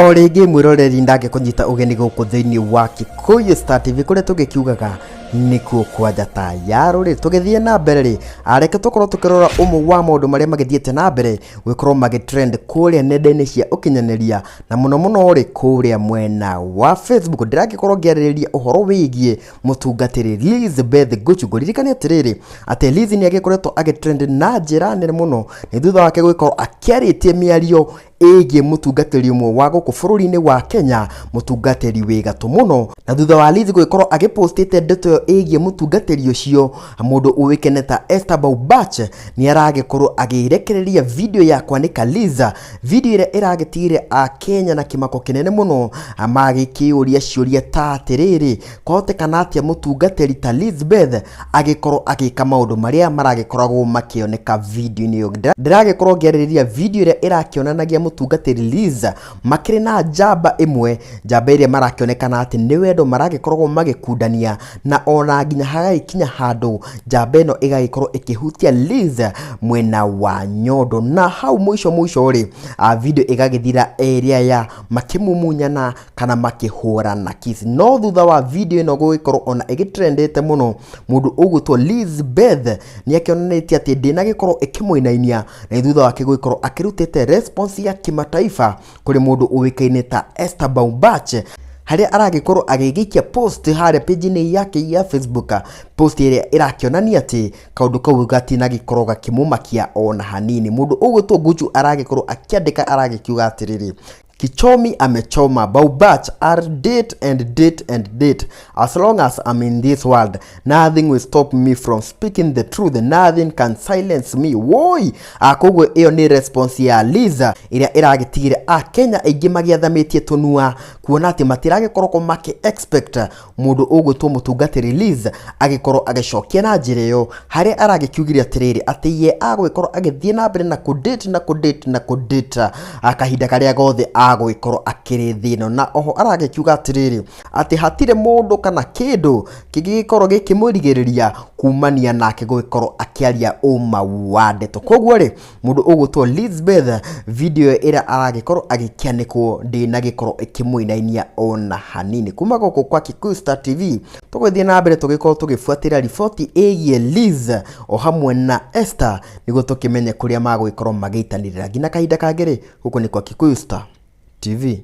O rĩngĩ mwĩroreri, ndangĩkũnyita ũgeni gũkũ thĩinĩ wa Kikuyu Star TV, kũrĩa tũgĩkiugaga nĩkuo kwa njata ya rũrĩrĩ. Tũgĩthiĩ na mbere rĩ, areke tũkorwo tũkĩrora ũmwe wa maũndũ marĩa magĩthiĩte na mbere gũgĩkorwo magĩtrend kũrĩa nenda-inĩ cia ũkinyanĩria, na mũno mũno rĩ, kũrĩa mwena wa Facebook. Ndĩragĩkorwo ngĩarĩrĩria ũhoro wĩgiĩ mũtungatĩri Elizabeth Guchu. Ngũririkanie atĩrĩrĩ, atĩ Liz nĩ agĩkoretwo agĩtrend na njĩra nene mũno nĩ thutha wake gũgĩkorwo akĩarĩtie mĩario ĩgiĩ mũtungatĩri ũmwe wa gũkũ bũrũri-inĩ wa Kenya, mũtungatĩri wĩ gatũ mũno. Na thutha wa Liz gũgĩkorwo agĩpostĩte ndeto ĩyo ĩgiĩ mũtungatĩri ũcio, mũndũ ũĩkaine ta Esther Baubach nĩ aragĩkorwo agĩrekereria video ya kwanĩka Liz, video ĩrĩa ĩragĩtigire Akenya na kĩmako kĩnene mũno, magĩkĩũria ciũria ta atĩrĩrĩ, kwahotekana atĩa mũtungatĩri ta Lizbeth agĩkorwo agĩka maũndũ marĩa maragĩkoragwo makĩoneka video-inĩ ĩyo? Ndĩragĩkorwo ngĩarĩrĩria video ĩrĩa ĩrakĩonanagia mũtungatĩri Liz makĩrĩ na njamba ĩmwe, njamba ĩrĩa marakĩonekana atĩ nĩ wendo maragĩkoragwo magĩkundania, na ona nginya hagagĩkinya handũ njamba ĩno ĩgagĩkorwo ĩkĩhutia Liz mwena wa nyondo. Na hau mũico mũico rĩ, video ĩgagĩthira ĩrĩa ya makĩmumunyana kana makĩhũrana kiss. No thutha wa video ĩno gũgĩkorwo ona ĩgĩtrendete mũno, mũndũ ũgwĩtwo Liz Beth nĩ akĩonanĩtie atĩ ndĩnagĩkorwo ĩkĩmũinainia, na thutha wake gũgĩkorwo akĩrutĩte response ya kimataifa kũrĩ mũndũ ũĩkaine ta Esther Baubach, harĩa aragĩkorwo agĩgĩikia post harĩa page-inĩ yake ya Facebook, post ĩrĩa ĩrakĩonania atĩ kaũndũ kau gatinagĩkorwo gakĩmũmakia ona hanini. Mũndũ ũgwĩtwo Guchu aragĩkorwo akĩandĩka, aragĩkiuga atĩrĩrĩ, "Kichomi amechoma Baubach are date and date and date. As long as I'm in this world, nothing will stop me from speaking the truth. Nothing can silence me." Woi, koguo ĩyo nĩ response ya Liza ĩrĩa ĩragĩtigire Akenya aingĩ magĩathamĩtie tũnua, kuona atĩ matiragĩkorwo makĩ expect mũndũ ũgwĩtwo mũtungatĩri Liz agĩkorwo agĩcokia na njĩra ĩyo, harĩa aragĩkiugire atĩrĩrĩ, atĩ ye agũgĩkorwo agĩthiĩ na mbere na kũdate na kũdate na kũdate kahinda karĩa gothe agũgĩkorwo akĩrĩ thĩ ĩno. Na oho aragĩkiuga atĩrĩrĩ, atĩ hatirĩ mũndũ kana kĩndũ kĩngĩgĩkorwo gĩkĩmũrigĩrĩria kumania nake gũgĩkorwo akĩaria ũma wa ndeto. Koguo rĩ, mũndũ ũgwĩtwo Lizbeth, video ĩrĩa aragĩkorwo agĩkĩanĩkwo ndĩnagĩkorwo ĩkĩmũinainia ona hanini. Kuma gũkũ kwa Kikuyu Star TV, tũgũthiĩ na mbere tũgĩkorwo tũgĩbuatĩrĩra riboti ĩgiĩ Liz o hamwe na Esther, nĩguo tũkĩmenye kũrĩa magũgĩkorwo magĩitanĩrĩra. Nginya kahinda kangĩ rĩ, gũkũ nĩ kwa Kikuyu Star TV.